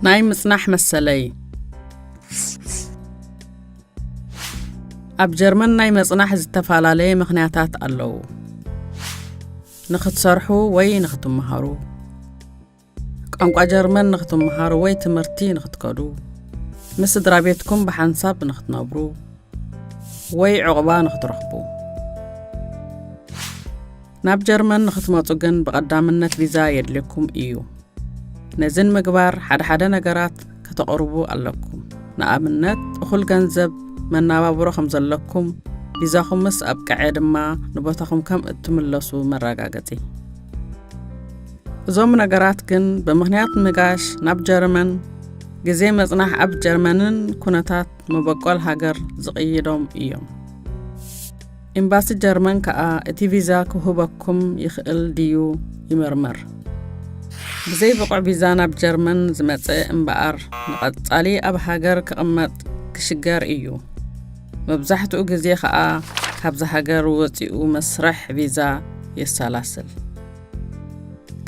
ናይ ምጽናሕ መሰለይ። ኣብ ጀርመን ናይ መጽናሕ ዝተፈላለየ ምኽንያታት ኣለዉ። ንኽትሰርሑ ወይ ንኽትመሃሩ፣ ቋንቋ ጀርመን ንኽትመሃሩ ወይ ትምህርቲ ንኽትከዱ፣ ምስ ስድራ ቤትኩም ብሓንሳብ ንኽትነብሩ፣ ወይ ዕቑባ ንኽትረኽቡ። ናብ ጀርመን ንኽትመጹ ግን ብቐዳምነት ቪዛ የድልየኩም እዩ። ነዚ ንምግባር ሓደ ሓደ ነገራት ከተቕርቡ ኣለኩም። ንኣብነት፣ እኹል ገንዘብ መናባብሮ ከም ዘለኩም፣ ቪዛኹም ምስ ኣብቅዐ ድማ ንቦታኹም ከም እትምለሱ መረጋገጺ። እዞም ነገራት ግን ብምኽንያት ምጋሽ ናብ ጀርመን፣ ግዜ ምጽናሕ ኣብ ጀርመንን ኩነታት መበቆል ሃገር ዝቕይዶም እዮም። ኤምባሲ ጀርመን ከኣ እቲ ቪዛ ክህበኩም ይኽእል ድዩ ይምርምር። ብዘይ ብቑዕ ቪዛ ናብ ጀርመን ዝመጸ እምበኣር፣ ንቐጻሊ ኣብ ሃገር ክቕመጥ ክሽገር እዩ። መብዛሕትኡ ግዜ ከኣ ካብዚ ሃገር ወጺኡ መስርሕ ቪዛ የሰላስል።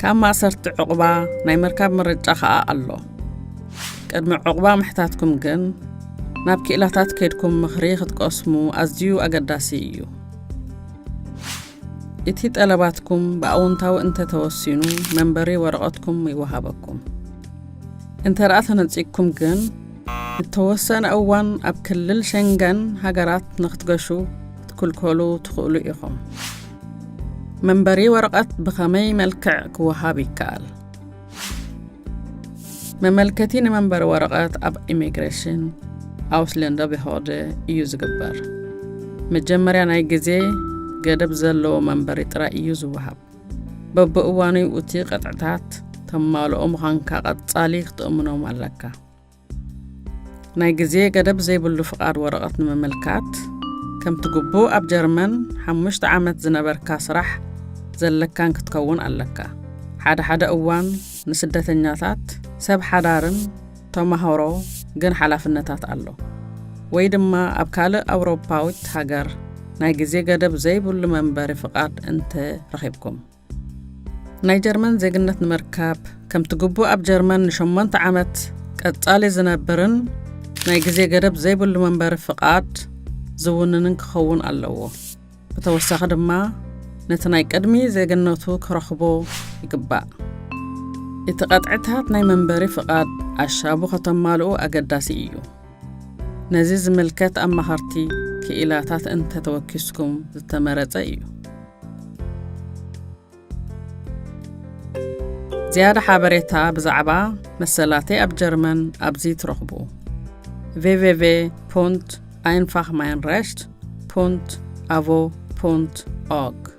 ካብ ማእሰርቲ ዕቑባ ናይ ምርካብ ምርጫ ከኣ ኣሎ። ቅድሚ ዕቑባ ምሕታትኩም ግን፣ ናብ ክኢላታት ከይድኩም ምኽሪ ክትቀስሙ ኣዝዩ ኣገዳሲ እዩ። እቲ ጠለባትኩም ብኣውንታዊ እንተተወሲኑ፣ መንበሪ ወረቐትኩም ይወሃበኩም። እንተ ደኣ ተነጺግኩም ግን፣ እተወሰነ እዋን ኣብ ክልል ሸንገን ሃገራት ንኽትገሹ ክትክልከሉ ትኽእሉ ኢኹም። መንበሪ ወረቐት ብኸመይ መልክዕ ክወሃብ ይከኣል? መመልከቲ ንመንበሪ ወረቐት ኣብ ኢሚግሬሽን፣ ኣውስሌንደር ቤሆርደ፣ እዩ ዝግበር። መጀመርያ ናይ ግዜ ገደብ ዘለዎ መንበሪ ጥራይ እዩ ዝወሃብ። በብእዋኑ እቲ ቅጥዕታት ተማልኦ ምዃንካ ቀጻሊ ክትእምኖም ኣለካ። ናይ ግዜ ገደብ ዘይብሉ ፍቓድ ወረቐት ንምምልካት፣ ከምቲ ግቡእ ኣብ ጀርመን ሓሙሽተ ዓመት ዝነበርካ ስራሕ ዘለካን ክትከውን ኣለካ። ሓደ ሓደ እዋን ንስደተኛታት፣ ሰብ ሓዳርን ተማሃሮ ግን ሓላፍነታት ኣሎ። ወይ ድማ ኣብ ካልእ ኣውሮፓዊት ሃገር ናይ ግዜ ገደብ ዘይብሉ መንበሪ ፍቓድ እንተ ረኺብኩም። ናይ ጀርመን ዜግነት ንምርካብ፣ ከምቲ ግቡእ ኣብ ጀርመን ንሸሞንተ ዓመት ቀጻሊ ዝነብርን ናይ ግዜ ገደብ ዘይብሉ መንበሪ ፍቓድ ዝውንንን ክኸውን ኣለዎ። ብተወሳኺ ድማ፣ ነቲ ናይ ቅድሚ ዜግነቱ ክረኽቦ ይግባእ። እቲ ቀጥዕታት ናይ መንበሪ ፍቓድ ኣሻቡ ከተማልኡ ኣገዳሲ እዩ። ነዚ ዝምልከት ኣማኸርቲ ክኢላታት እንተተወኪስኩም ዝተመረጸ እዩ። ዝያዳ ሓበሬታ ብዛዕባ መሰላተይ ኣብ ጀርመን ኣብዚ ትረኽቡ። ቪ ቪ ቪ ፖንት ኣይንፋኽ ማይን ሬሽት ፖንት ኣቮ ፖንት ኦርግ።